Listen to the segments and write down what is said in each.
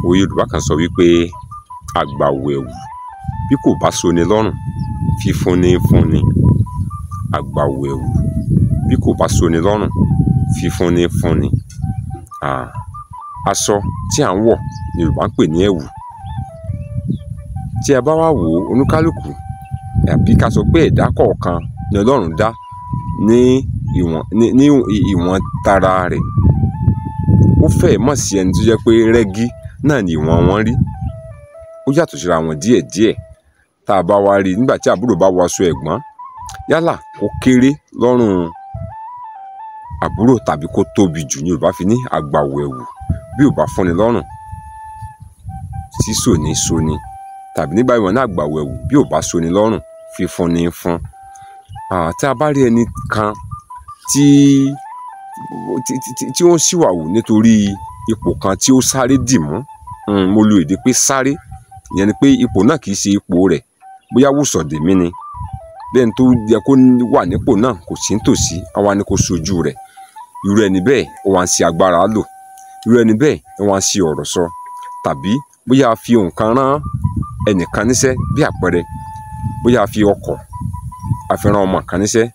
Òwe Yorùbá kan sọ wípé àgbàwọ̀ ẹ̀wù bí kò bá soni lọ́rùn, fífúnni fúnni. Àgbàwọ̀ ẹ̀wù bí kò bá soni lọ́rùn, fífúnni fúnni. Aṣọ tí à ń wọ̀ ni Yorùbá ń pè ní ẹ̀wù. Tí a bá wá wò ó, oníkálukú àbí ká sọ pé ẹ̀dá kọ̀ọ̀kan ni Ọlọ́run dá ní ìwọ̀n ní ìwọ̀n tara rẹ̀. Ó fẹ́ẹ̀ mọ̀ sí ẹni tó jẹ́ pé rẹ́gí náà ni ìwọ̀n wọn rí. Ó yàtọ̀ síra wọn díẹ̀díẹ̀. Tá a bá wá rí nígbà tí àbúrò bá wọ aṣọ ẹ̀gbọ́n, yálà kó kéré lọ́rùn àbúrò tàbí kó tóbi jù, ní Yorùbá fi ní àgbàwọ̀ ẹ̀wù bí ò bá fúnni lọ́rùn, sísò ní soni. Tàbí nígbà ìwọ̀n náà, àgbàwọ̀ ẹ̀wù bí ò bá soni lọ́rùn, fífúnni fún. Tí a bá rí ẹni kan tí ó ń ṣìwàwù nítorí ipò kan tí ó sáré dì mú, mo lo èdè pé sáré, ìyẹn ni pé ipò náà kì í ṣe ipò rẹ̀, bóyá wùsọ̀dè mí ni, bẹ́ẹ̀ ni tó yẹ kó wà nípò náà kò sí nítòsí, àwa ni kò sojú rẹ̀. Irú ẹni bẹ́ẹ̀ ó wá ń ṣe agbára lò, irú ẹni bẹ́ẹ̀ ó wá ń ṣe ọ̀rọ̀ sọ. Tàbí bóyá a fi nǹkan rán ẹnìkan níṣẹ́, bí àpẹẹrẹ bóyá a fi ọkọ̀ a fi rán ọmọ kan níṣẹ́,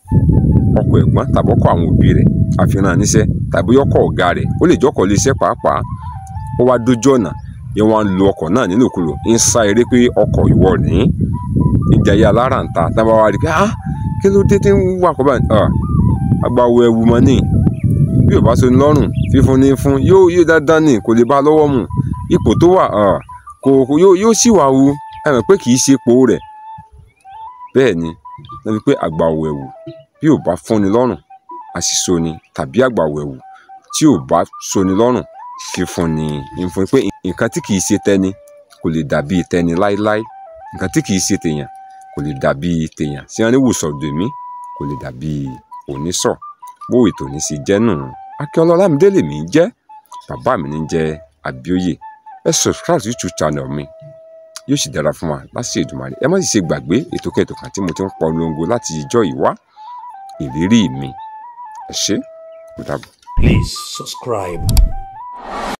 ọkọ̀ ẹ̀gbọ́n tàbí ọkọ̀ àwọn òbí rẹ̀ a fi rán níṣẹ́, tàbí ọkọ̀ ọ̀gá rẹ̀, ó lè jọ́kọ̀ ilé iṣẹ́ pàápàá. Ó wá dójú ọ̀nà, yẹn wá ń lo ọkọ̀ náà nílòkulò, ń sá eré pé ọkọ̀ ìwọ ní ìjayé alára ń ta. Tá a bá wá rí pé ah, kí ló dé tí ń wà kọ́ báyìí? Àgbàwọ̀ ẹ̀wù mọ́ ni, bí ò bá so ní lọ́rùn, fífúnni fún, yóò dáadáa ní, kò lè bá lọ́wọ́ mu. Ipò tó wà kò yóò sì wà wu, ẹ mọ̀ pé kì í ṣe ipò rẹ̀. Bẹ́ẹ̀ ni wọ́n fi pé àgbàwọ̀ ẹ̀wù bí ò bá fúnni lọ́rùn, àṣìṣo ni, tàbí àgbàwọ̀ ẹ̀wù tí ò bá soni lọ́rùn, fífúnni ìfún, pé nǹkan tí kì í ṣe tẹni kò lè dàbí tẹni láíláí. Nǹkan tí kì í ṣe tèèyàn kò lè dàbí tèèyàn. Tí wọ́n ní wùsọ̀dè mí kò lè dàbí onísọ̀. Bó ètò ní ṣe jẹ́ nù. Akínọlá Ọlámídé lèmi jẹ́, bàbá mi ní jẹ́ Abíóyè. Ẹ subscribe sí YouTube channel mi, yóò sì dára fún wa láṣẹ Èdùmàrè. Ẹ má sì ṣe gbàgbé ètò kẹ́tò kan tí mo ti ń polongo láti ìjọ ìwá ìrírí mi. Ẹ ṣé, ó dàbọ̀. Please subscribe.